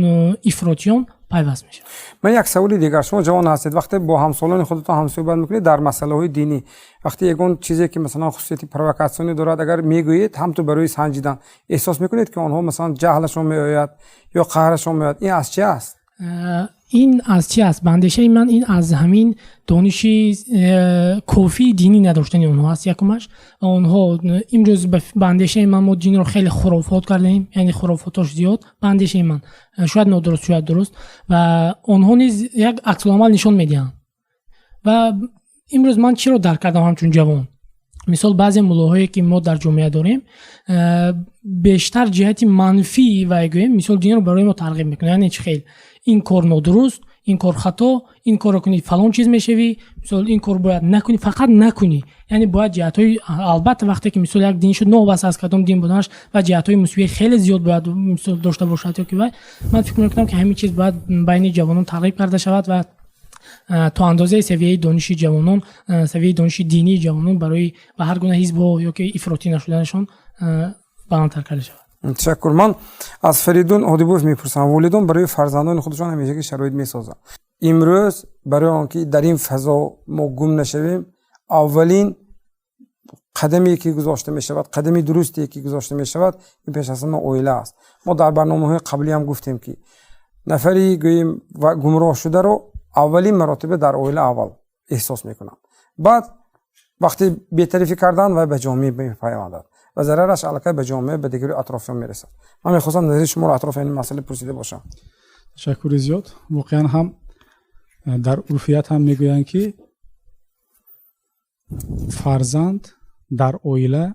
ифротиён пайваст мешавад. Ман як саволи дигар. Шумо ҷавон ҳастед. Вақте бо ҳамсолони худатон ҳамсӯҳбат мекунед дар масъалаҳои динӣ, вақте ягон чизе, ки, масалан, хусусияти провокатсионӣ дорад, агар мегӯед, ҳамту барои санҷидан, эҳсос мекунед, ки онҳо, масалан, ҷаҳлашон меояд ё қаҳрашон меояд? Ин аз чи аст? Ин аз чи аст? Ба андешаи ман, ин аз ҳамин дониши кофии динӣ надоштани онҳо аст, якумаш. Ва онҳо имрӯз, ба андешаи ман, мо динро хеле хурофот кардаем, яъне хурофотош зиёд, ба андешаи ман, шояд нодуруст, шояд дуруст, ва онҳо низ як аксуламал нишон медиҳанд. Ва имрӯз ман чиро дарк кардам ҳамчун ҷавон? Мисол, баъзе муллоҳое, ки мо дар ҷомеа дорем, бештар ҷиҳати манфӣ вай гӯем, мисол, динро барои мо тарғиб мекунад, яъне чӣ хел ин кор нодуруст, ин кор хато, ин корро кунӣ, фалон чиз мешавӣ, мисол, ин кор бояд накунӣ, фақат накунӣ. Яъне бояд ҷиҳатҳои, албатта, вақте ки, мисол, як дин шуд, новобаста аз кадом дин буданаш, ва ҷиҳатҳои мусбии хеле зиёд бояд, мисол, дошта бошад ё ки вай. Ман фикр мекунам, ки ҳамин чиз бояд байни ҷавонон тарғиб карда шавад ва то андозаи савияи дониши ҷавонон, савияи дониши динии ҷавонон барои ба ҳар гуна ҳизбҳо ё ки ифротӣ нашуданашон баландтар карда шавад. Ташаккур. Ман аз Фаридун Ҳодибоев мепурсам: волидон барои фарзандони худашон ҳамешагӣ шароит месозанд. Имрӯз барои он ки дар ин фазо мо гум нашавем, аввалин қадаме, ки гузошта мешавад, қадами дурусте, ки гузошта мешавад, ин пеш аз ҳама оила аст. Мо дар барномаҳои қаблӣ ҳам гуфтем, ки нафари, гӯем, гумроҳ шударо аввалин маротиба дар оила аввал эҳсос мекунанд. Баъд вақте бетарафӣ кардан, вай ба ҷомеа мепайвандад ва зарараш аллакай ба ҷомеа, ба дигари атрофиён мерасад. Ман мехостам назари шуморо атрофи ин масъала пурсида бошам. Ташаккури зиёд. Воқеан ҳам дар урфият ҳам мегӯянд, ки фарзанд дар оила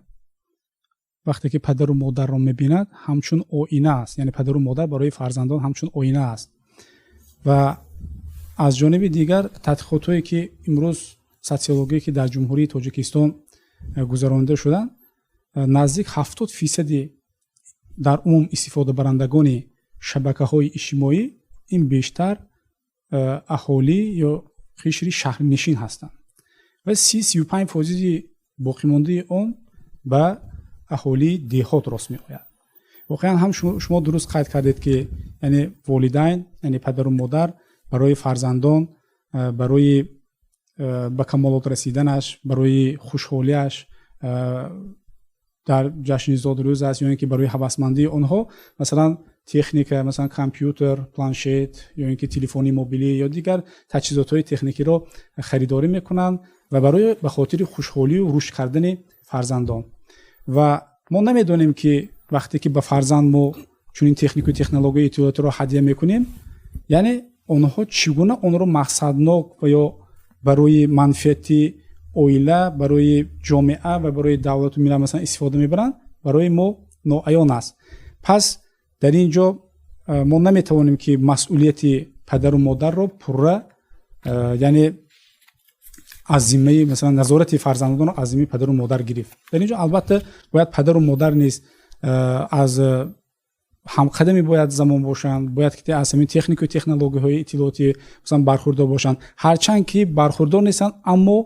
вақте ки падару модарро мебинад, ҳамчун оина аст, яъне падару модар барои фарзандон ҳамчун оина аст. Ва аз ҷониби дигар, тадқиқотҳое, ки имрӯз социологие, ки дар Ҷумҳурии Тоҷикистон гузаронида шуданд, наздик 70 фисади дар умум истифодабарандагони шабакаҳои иҷтимоӣ ин бештар аҳолӣ ё қишри шаҳрнишин ҳастанд ва 30-35 фоизи боқимондаи он ба аҳолии деҳот рост меояд. Воқеан ҳам шумо дуруст қайд кардед, ки яъне волидайн, яъне падару модар барои фарзандон, барои ба камолот расиданаш, барои хушҳолиаш дар ҷашни зодрӯз аст ё ин ки барои ҳавасмандии онҳо, масалан, Техника, масалан, компютер, планшет ё ин ки телефони мобилӣ ё дигар таҷҳизотҳои техникиро харидорӣ мекунанд ва барои ба хотири хушҳолию рушд кардани фарзандон. Ва мо намедонем, ки вақте ки ба фарзанд мо чунин технику технологияи иттилоотиро ҳадя мекунем, яъне онҳо чӣ гуна онро мақсаднок ва ё барои манфиати оила, барои ҷомеа ва барои давлату миллат, масалан, истифода мебаранд, барои мо ноаён аст. Пас дар ин ҷо мо наметавонем, ки масъулияти падару модарро пурра, яъне аз зиммаи, масалан, назорати фарзандонро аз зиммаи падару модар гирифт. Дар ин ҷо, албатта, бояд падару модар низ аз ҳамқадами бояд замон бошанд, бояд ки аз ҳамин технику технологияҳои иттилоотӣ, масалан, бархурдор бошанд. Ҳарчанд ки бархурдор нестанд, аммо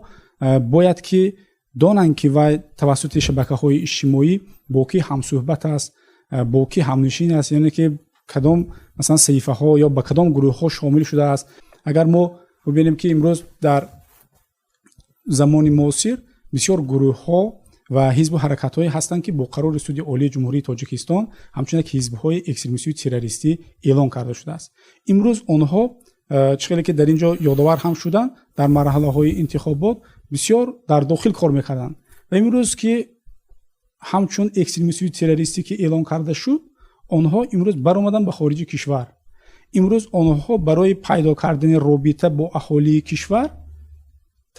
бояд ки донанд, ки вай тавассути шабакаҳои иҷтимоӣ бо кӣ ҳамсӯҳбат аст, бо кӣ ҳамнишин аст, яъне ки кадом, масалан, саҳифаҳо ё ба кадом гурӯҳҳо шомил шудааст. Агар мо бубинем, ки имрӯз дар замони муосир бисёр гурӯҳҳо ва ҳизбу ҳаракатҳое ҳастанд, ки бо қарори Суди Олии Ҷумҳурии Тоҷикистон ҳамчун як ҳизбҳои экстремистию террористӣ эълон карда шудааст. Имрӯз онҳо, чӣ хеле ки дар ин ҷо ёдовар ҳам шуданд, дар марҳалаҳои интихобот бисёр дар дохил кор мекарданд ва имрӯз ки ҳамчун экстремистию террористӣ ки эълон карда шуд, онҳо имрӯз баромаданд ба хориҷи кишвар. Имрӯз онҳо барои пайдо кардани робита бо аҳолии кишвар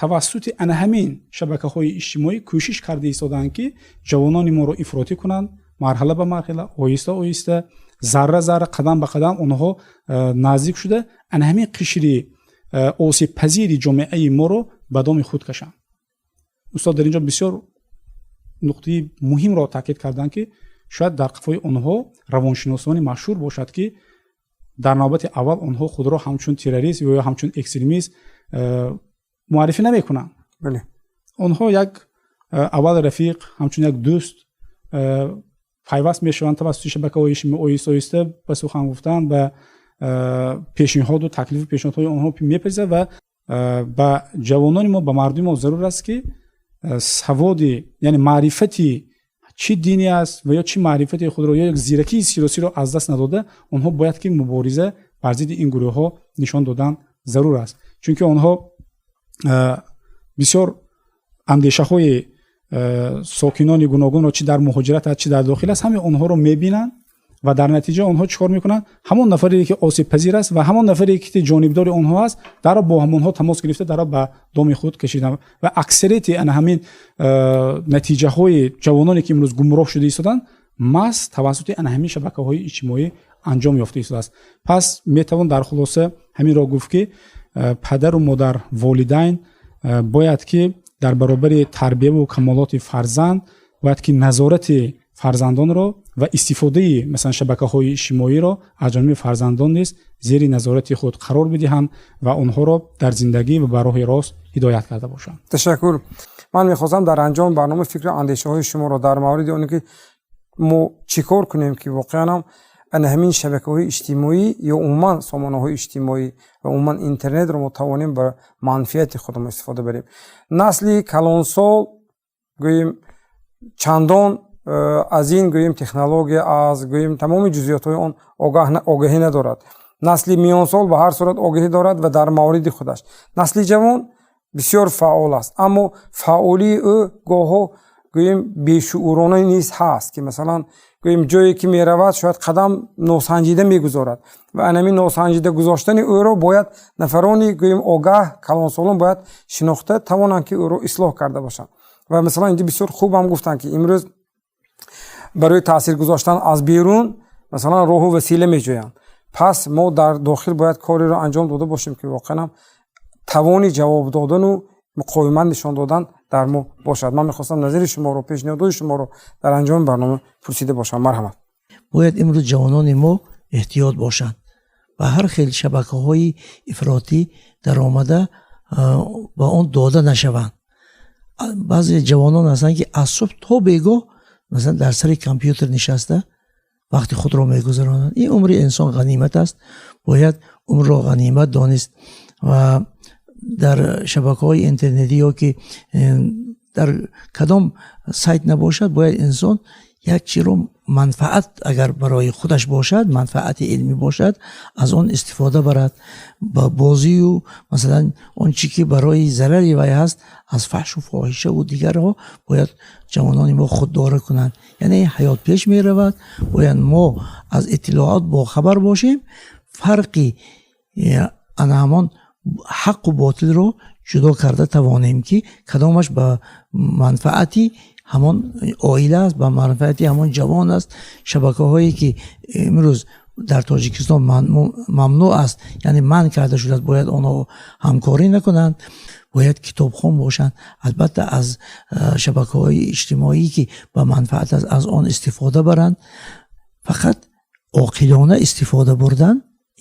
тавассути ана ҳамин шабакаҳои иҷтимоӣ кӯшиш карда истодаанд, ки ҷавонони моро ифротӣ кунанд. Марҳала ба марҳала, оҳиста оҳиста, зарра зарра, қадам ба қадам онҳо наздик шуда, ана ҳамин қишри осебпазири ҷомеаи моро ба доми худ кашанд. Устод дар ин ҷо бисёр нуқтаи муҳимро таъкид карданд, ки шояд дар қафои онҳо равоншиносони машҳур бошад, ки дар навбати аввал онҳо худро ҳамчун террорист ё ҳамчун экстремист муаррифӣ намекунанд. Онҳо як аввал рафиқ, ҳамчун як дӯст пайваст мешаванд тавассути шабакаҳои иҷтимоӣ, оҳиста оҳиста ба сухан гуфтан, ба пешниҳоду таклифу пешниҳодҳои онҳо мепазирад. Ва ба ҷавонони мо, ба мардуми мо зарур аст, ки саводи, яъне маърифати чӣ динӣ аст ва ё чӣ маърифати худро ё як зиракии сиёсиро аз даст надода, онҳо бояд ки мубориза бар зидди ин гурӯҳҳо нишон додан зарур аст, чунки онҳо бисёр андешаҳои сокинони гуногунро, чӣ дар муҳоҷират аст, чӣ дар дохил аст, ҳамаи онҳоро мебинанд. Ва дар натиҷа онҳо чӣ кор мекунанд? Ҳамон нафаре ки осебпазир аст ва ҳамон нафаре ки ҷонибдори онҳо аст, даро бо ҳамонҳо тамос гирифта, даро ба доми худ кашиданд. Ва аксарияти ана ҳамин натиҷаҳои ҷавононе ки имрӯз гумроҳ шуда истоданд, маҳз тавассути ана ҳамин шабакаҳои иҷтимоӣ анҷом ёфта истодааст. Пас метавон дар хулоса ҳаминро гуфт, ки падару модар, волидайн бояд ки дар баробари тарбияву камолоти фарзанд бояд ки назорати фарзандонро ва истифодаи, масалан, шабакаҳои иҷтимоиро аз ҷониби фарзандон низ зери назорати худ қарор бидиҳанд ва онҳоро дар зиндагӣ ва ба роҳи рост ҳидоят карда бошанд. Ташаккур. Ман мехостам дар анҷоми барнома фикру андешаҳои шуморо дар мавриди оне ки мо чӣ кор кунем, ки воқеан ҳам ана ҳамин шабакаҳои иҷтимоӣ ё умуман сомонаҳои иҷтимоӣ ва умуман интернетро мо тавонем ба манфиати худамон истифода барем. Насли калонсол, гӯем, чандон аз ин, гӯем, технология, аз, гӯем, тамоми ҷузъиётҳои он огаҳӣ надорад. Насли миёнсол ба ҳар сурат огаҳӣ дорад ва дар мавриди худаш. Насли ҷавон бисёр фаъол аст, аммо фаъолии ӯ гоҳҳо, гӯем, бешуурона низ ҳаст, ки масалан, гӯем, ҷое ки меравад, шояд қадам носанҷида мегузорад ва анами носанҷида гузоштани ӯро бояд нафарони, гӯем, огаҳ, калонсолон бояд шинохта тавонанд, ки ӯро ислоҳ карда бошанд. Ва масалан, инҷо бисёр хуб ҳам гуфтанд, ки имрӯз барои таъсир гузоштан аз берун, масалан, роҳу васила меҷӯянд. Пас мо дар дохил бояд кореро анҷом дода бошем, ки воқеан ҳам тавони ҷавоб додану муқовимат нишон додан дар мо бошад. Ман мехостам назари шуморо, пешниҳодҳои шуморо дар анҷоми барнома пурсида бошам. Марҳамат. Бояд имрӯз ҷавонони мо эҳтиёт бошанд, ба ҳар хел шабакаҳои ифротӣ даромада ба он дода нашаванд. Баъзе ҷавонон ҳастанд, ки аз субҳ то бегоҳ, масалан, дар сари компютер нишаста вақти худро мегузаронанд. Ин умри инсон ғанимат аст, бояд умрро ғанимат донист ва дар шабакаҳои интернетӣ ё ки дар кадом сайт набошад, бояд инсон як чиро Манфаат агар барои худаш бошад, манфаати илмӣ бошад, аз он истифода барад. Ба бозию, масалан, он чӣ ки барои зарари вай ҳаст, аз фаҳшу фоҳишаву дигарҳо бояд ҷавонони мо худдорӣ кунанд. Яъне ҳаёт пеш меравад, бояд мо аз иттилоот бохабар бошем, фарқи ана ҳамон ҳаққу ботилро ҷудо карда тавонем, ки кадомаш ба манфаати ҳамон оила аст, ба манфаати ҳамон ҷавон аст. Шабакаҳое ки имрӯз дар Тоҷикистон мамнӯъ аст, яъне манъ карда шудааст, бояд онҳо ҳамкорӣ накунанд, бояд китобхон бошанд. Албатта, аз шабакаҳои иҷтимоӣ ки ба манфаат аст, аз он истифода баранд. Фақат оқилона истифода бурдан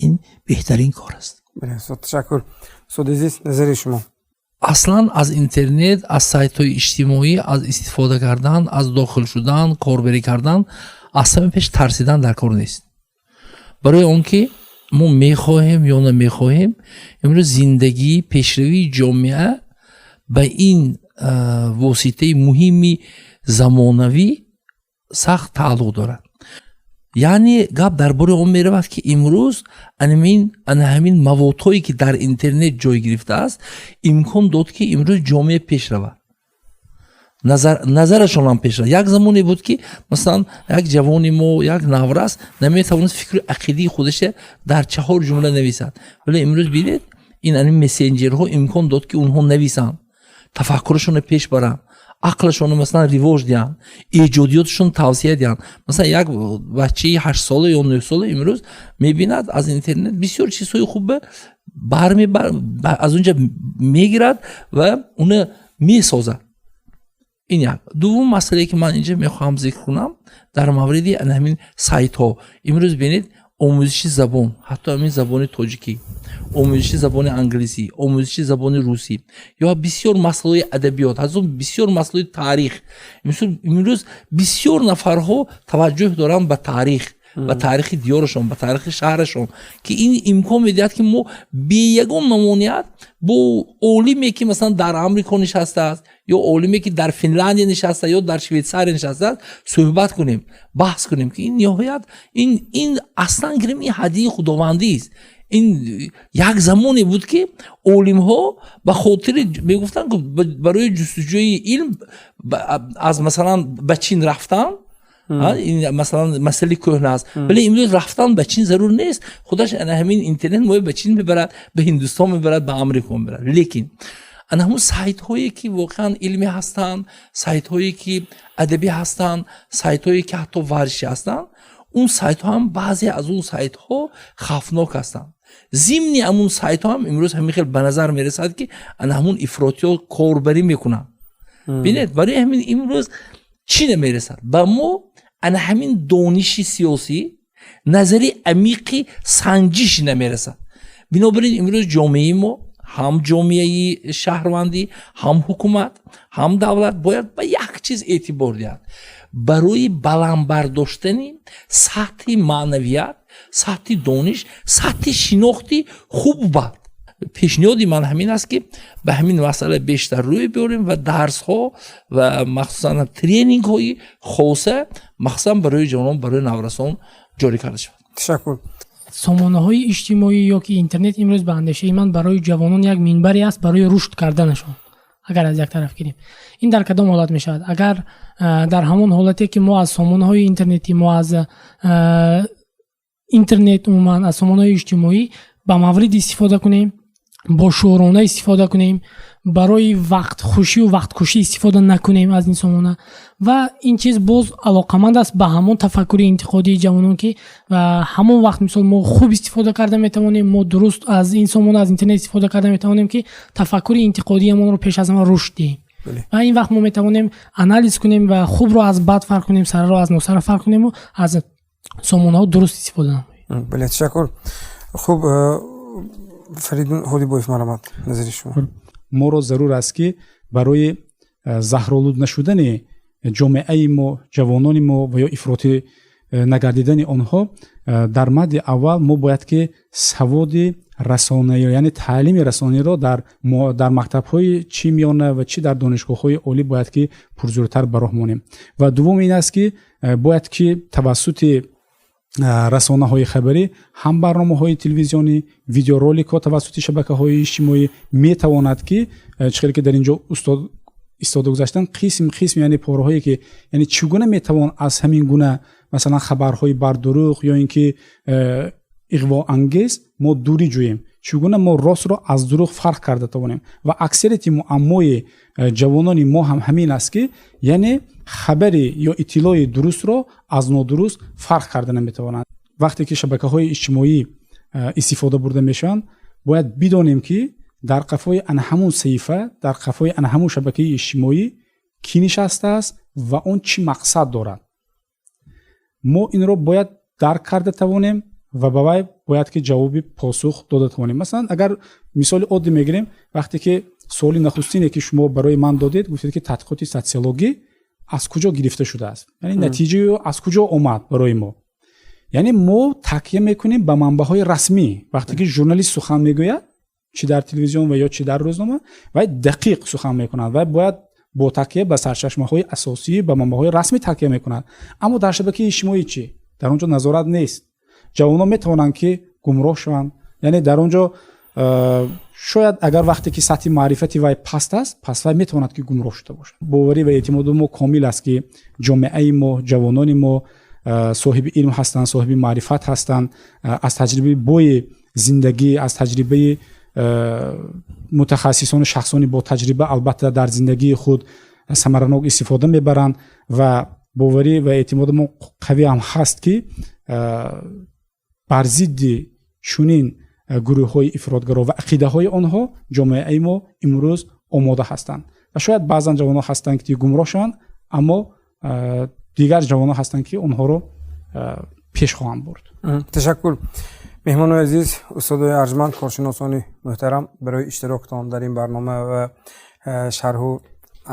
ин беҳтарин кор аст. Ташаккур. Устоди азиз, назари шумо? Аслан аз интернет, аз сайтҳои иҷтимоӣ, аз истифода кардан, аз дохил шудан, корбарӣ кардан аз ҳама пеш тарсидан дар кор нест, барои он ки мо мехоҳем ё намехоҳем, имрӯз зиндагии пешравии ҷомеа ба ин воситаи муҳими замонавӣ сахт тааллуқ дорад. Яъне гап дар бораи он меравад, ки имрӯз ана ҳамин маводҳое, ки дар интернет ҷой гирифтааст, имкон дод, ки имрӯз ҷомеа пеш равад, назарашон ҳам пеш равад. Як замоне буд, ки масалан як ҷавони мо, як наврас наметавонист фикру ақидаи худаша дар чаҳор ҷумла нависад, вале имрӯз бинед, ин ани мессенҷерҳо имкон дод, ки онҳо нависанд, тафаккурашонро пеш баранд, ақлашонро масалан ривоҷ диҳанд, эҷодиёташон тавсия диҳанд. Масалан, як бачаи 8-сола ё 9-сола имрӯз мебинад, аз интернет бисёр чизҳои хубе бармебар, аз онҷа мегирад ва уна месозад. Ин як. Дуввум масъалае, ки ман инҷа мехоҳам зикр кунам, дар мавриди ана ҳамин сайтҳо. Имрӯз бинед, омӯзиши забон, ҳатто ҳамин забони тоҷикӣ, омӯзиши забони англисӣ, омӯзиши забони русӣ ё бисёр масъалаҳои адабиёт, ҳатто бисёр масъалаҳои таърих. Имрӯз бисёр нафарҳо таваҷҷӯҳ доранд ба таърих, ба таърихи диёрашон, ба таърихи шаҳрашон, ки ин имкон медиҳад, ки мо бе ягон мамоният бо олиме, ки масалан дар Амрико нишастааст, ё олиме, ки дар Финляндия нишастааст, ё дар Швейтсария нишастааст, суҳбат кунем, баҳс кунем, ки ин ниҳоят ин аслан гирем, ин ҳадияи худовандист. Ин як замоне буд, ки олимҳо ба хотири мегуфтанд, барои ҷустуҷӯи илм аз масалан ба Чин рафтан, ин масалан масъалаи кӯҳна аст, вале имрӯз рафтан ба Чин зарур нест. Худаш ана ҳамин интернет моя ба Чин мебарад, ба Ҳиндустон мебарад, ба Амрико мебарад. Лекин ана ҳамун сайтҳое, ки воқеан илмӣ ҳастанд, сайтҳое, ки адабӣ ҳастанд, сайтҳое, ки ҳатто варзишӣ ҳастанд, он сайтҳо ҳам, баъзе аз он сайтҳо хавфнок ҳастанд. Зимни ҳамун сайтҳо ҳам имрӯз ҳамин хел ба назар мерасад, ки ана ҳамун ифротиҳо корбарӣ мекунанд. Бинед, барои ҳамин имрӯз чӣ намерасад ба мо? Ана ҳамин дониши сиёсӣ, назари амиқи санҷиш намерасад. Бинобар ин имрӯз ҷомеаи мо, ҳам ҷомеаи шаҳрвандӣ, ҳам ҳукумат, ҳам давлат бояд ба як чиз эътибор диҳад: барои баланд бардоштани сатҳи маънавият, сатҳи дониш, сатҳи шинохти хубу бад. Пешниҳоди ман ҳамин аст, ки ба ҳамин масъала бештар рӯй биёрем ва дарсҳо ва махсусан тренингҳои хоса, махсусан барои ҷавонон, барои наврасон ҷорӣ карда шавад. Ташаккур. Сомонаҳои иҷтимоӣ ё ки интернет имрӯз ба андешаи ман барои ҷавонон як минбаре аст барои рушд карданашон. Агар аз як тараф гирем, ин дар кадом ҳолат мешавад? Агар дар ҳамон ҳолате, ки мо аз сомонаҳои интернетӣ, мо аз интернет, умуман аз сомонаҳои иҷтимоӣ ба маврид истифода кунем, бо шуурона истифода кунем, барои вақтхушию вақткушӣ истифода накунем аз ин сомона. Ва ин чиз боз алоқаманд аст ба ҳамон тафаккури интиқодии ҷавонон, ки ҳамон вақт, мисол, мо хуб истифода карда метавонем, мо дуруст аз ин сомона, аз интернет истифода карда метавонем, ки тафаккури интиқодиамонро пеш аз ҳама рушд диҳем. Ва ин вақт мо метавонем анализ кунем ва хубро аз бад фарқ кунем, сараро аз носара фарқ кунему аз сомонаҳо дуруст истифода намоем. Бале, ташаккур. Хуб, Фаридун Ҳодибоев, марҳамат, назари шумо. Моро зарур аст, ки барои заҳролуд нашудани ҷомеаи мо, ҷавонони мо ва ё ифротӣ нагардидани онҳо, дар мадди аввал мо бояд ки саводи Расонаӣ, яъне таълими расонаиро дар мактабҳои чӣ миёна ва чӣ дар донишгоҳҳои олӣ бояд ки пурзӯртар ба роҳ монем. Ва дуввум ин аст, ки бояд ки тавассути расонаҳои хабарӣ, ҳам барномаҳои телевизионӣ, видеороликҳо, тавассути шабакаҳои иҷтимоӣ метавонад ки, чӣ хеле ки дар ин ҷо устод истода гузаштанд, қисм қисм, яъне пораҳое ки, яъне чӣ гуна метавон аз ҳамин гуна, масалан, хабарҳои бардурӯғ ё ин ки иғвоангез мо дурӣ ҷӯем, чӣ гуна мо ростро аз дурӯғ фарқ карда тавонем. Ва аксарияти муаммои ҷавонони мо ҳам ҳамин аст, ки яъне хабари ё иттилои дурустро аз нодуруст фарқ карда наметавонанд. Вақте ки шабакаҳои иҷтимоӣ истифода бурда мешаванд, бояд бидонем, ки дар қафои ана ҳамун саҳифа, дар қафои ана ҳамун шабакаи иҷтимоӣ кӣ нишастааст ва он чӣ мақсад дорад. Мо инро бояд дарк карда тавонем ва ба вай бояд ки ҷавоби посух дода тавонем. Масалан, агар мисоли оддӣ мегирем, вақте ки суоли нахустине, ки шумо барои ман додед, гуфтед, ки тадқиқоти социологӣ аз куҷо гирифта шудааст, яъне натиҷаи аз куҷо омад барои мо. Яъне мо такя мекунем ба манбаъҳои расмӣ. Вақте ки журналист сухан мегӯяд, чӣ дар телевизион ва ё чӣ дар рӯзнома, вай дақиқ сухан мекунад, вай бояд бо такя ба сарчашмаҳои асосӣ, ба манбаъҳои расмӣ такя мекунад. Аммо дар шабакаи иҷтимоӣ чӣ? Дар он ҷо назорат нест, ҷавонон метавонанд ки гумроҳ шаванд. Яъне дар он ҷо шояд агар вақте ки сатҳи маърифати вай паст аст, пас вай метавонад ки гумроҳ шуда бошад. Боварӣ ва эътимоди мо комил аст, ки ҷомеаи мо, ҷавонони мо соҳиби илм ҳастанд, соҳиби маърифат ҳастанд, аз таҷрибаи бои зиндагӣ, аз таҷрибаи мутахассисону шахсони бо таҷриба албатта дар зиндагии худ самаранок истифода мебаранд. Ва боварӣ ва эътимоди мо қавӣ ҳам ҳаст, ки бар зидди чунин гурӯҳҳои ифротгаро ва ақидаҳои онҳо ҷомеаи мо имрӯз омода ҳастанд. Ва шояд баъзан ҷавонон ҳастанд, ки гумроҳ шаванд, аммо дигар ҷавонон ҳастанд, ки онҳоро пеш хоҳанд бурд. Ташаккур, меҳмонои азиз, устодои арҷманд, коршиносони муҳтарам, барои иштироктон дар ин барнома ва шарҳу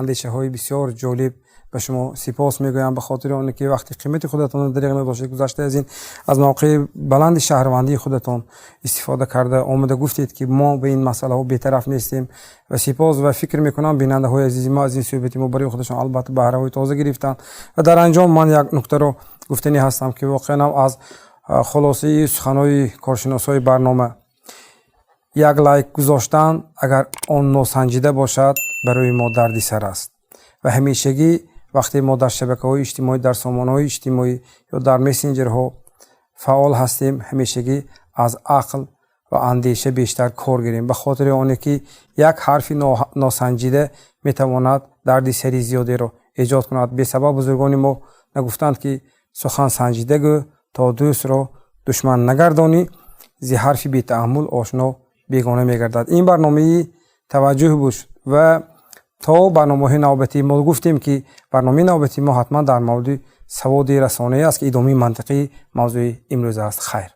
андешаҳои бисёр ҷолиб. Ба шумо сипос мегӯям ба хотири оне ки вақти қимати худатонро дареғ надоштед, гузашта аз ин аз мавқеи баланди шаҳрвандии худатон истифода карда омада гуфтед, ки мо ба ин масъалаҳо бетараф нестем. Ва сипос, ва фикр мекунам, бинандаҳои азизи мо аз ин суҳбати мо барои худашон албатта баҳраҳои тоза гирифтанд. Ва дар анҷом ман як нуктаро гуфтанӣ ҳастам, ки воқеан ҳам аз хулосаи суханҳои коршиносҳои барнома: як лайк гузоштан, агар он носанҷида бошад, барои мо дарди сар аст. Ва ҳамешагӣ вақте мо дар шабакаҳои иҷтимоӣ, дар сомонаҳои иҷтимоӣ ё дар мессенҷерҳо фаъол ҳастем, ҳамешагӣ аз ақл ва андеша бештар кор гирем, ба хотири оне ки як ҳарфи носанҷида метавонад дарди сари зиёдеро эҷод кунад. Бесабаб бузургони мо нагуфтанд, ки сухан санҷида гӯ, то дӯстро душман нагардонӣ, зи ҳарфи бетааммул ошно бегона мегардад. Ин барномаи «Таваҷҷӯҳ» буд ва то барномаҳои навбатӣ. Мо гуфтем, ки барномаи навбатии мо ҳатман дар мавриди саводи расонаӣ аст, ки идомаи мантиқии мавзӯи имрӯза аст. Хайр.